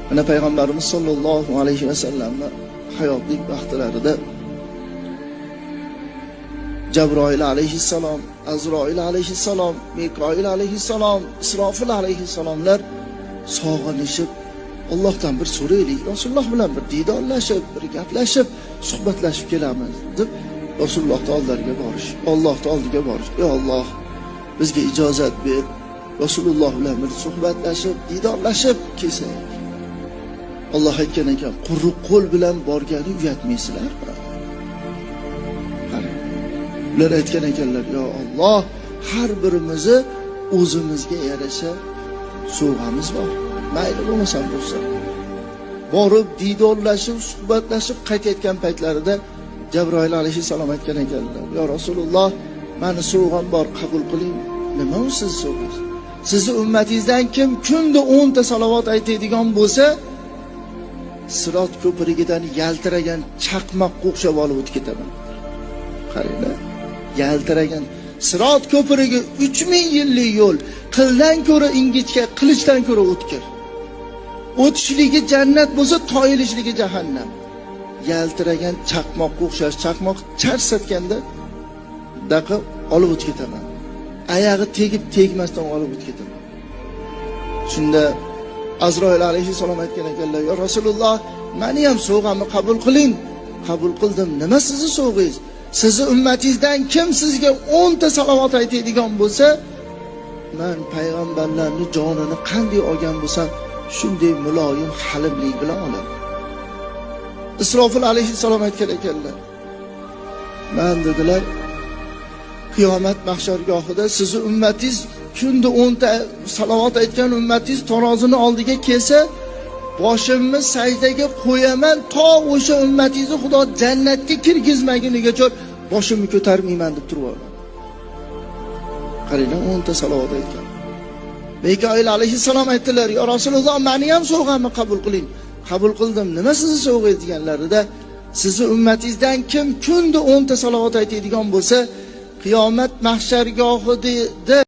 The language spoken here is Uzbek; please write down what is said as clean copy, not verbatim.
Mana Payg'ambarimiz sollallohu alayhi vasallamni hayotlik vaqtlarida Jabroil alayhissalom, Azroil alayhissalom, Mikoil alayhissalom, Isrofil alayhissalomlar sog'inishib, Allohdan bir so'raylik, Rasululloh bilan bir diydorlashib, bir gaplashib, suhbatlashib kelamiz deb Rasulullohning oldilariga borish, Allohning oldiga borish. Ey Alloh, bizga ijozat ber, Rasululloh bilan bir suhbatlashib, diydorlashib kelsak. Alloh aytgan ekan, quruq qo'l bilan borgani uyatmaysizlarmi? Ular aytgan ekanlar, yo Alloh, har birimizni o'zimizga yarasha sovg'amiz bor. Mayli bo'lmasam bo'lsa. Borib diydorlashib, suhbatlashib qaytayotgan paytlarida Jabroil alayhissalom aytgan ekanlar, yo Rasululloh, meni sovg'am bor, qabul qiling. Nima u siz sovg'angiz? Sizni ummatingizdan kim kunda 10 ta salovat aytadigan bo'lsa, Sirot ko'prigidan yaltiragan chaqmoqqa o'xshab olib o'tib ketaman. Qaranglar, yaltiragan Sirot ko'prigi 3000 yillik yo'l, qildan ko'ra ingichka, qilichdan ko'ra o'tkir. O'tishligi jannat bo'lsa, toyilishligi jahannam. Yaltiragan chaqmoqqa o'xshash, chaqmoq charsatganda daqa olib o'tib ketaman. Oyog'i tegib tegmasdan olib o'tib ketaman. Shunda Azroil alayhissalom aytgan ekanlar, yo Rasululloh, meni ham sovg'amni qabul qiling. Qabul qildim. Nima sizni sovg'ingiz? Sizni ummatingizdan kim sizga 10 ta salovat aytadigan bo'lsa, men payg'ambarlarning jonini qanday olgan bo'lsam, shunday muloyim halimlik bilan olaman. Isrofil alayhissalom aytgan ekanlar, men dedilar, qiyomat mahshargohida sizni ummatingiz kunda 10 ta salovat aytgan ummatingiz tarozini oldiga kelsa, boshimni sajdaga qo'yaman, to o'sha ummatingizni Xudo jannatga kirgizmagunigacha boshimni ko'tarmayman deb turib olgan. Qaranglar, 10 ta salovat aytgan. Mikoil alayhissalom aytdilar, yo Rasululloh, meni ham sovg'amni qabul qiling. Qabul qildim. Nima sizni sovg'angiz deganlarida, sizni ummatingizdan kim kunda 10 ta salovat aytadigan bo'lsa, qiyomat mahshargohida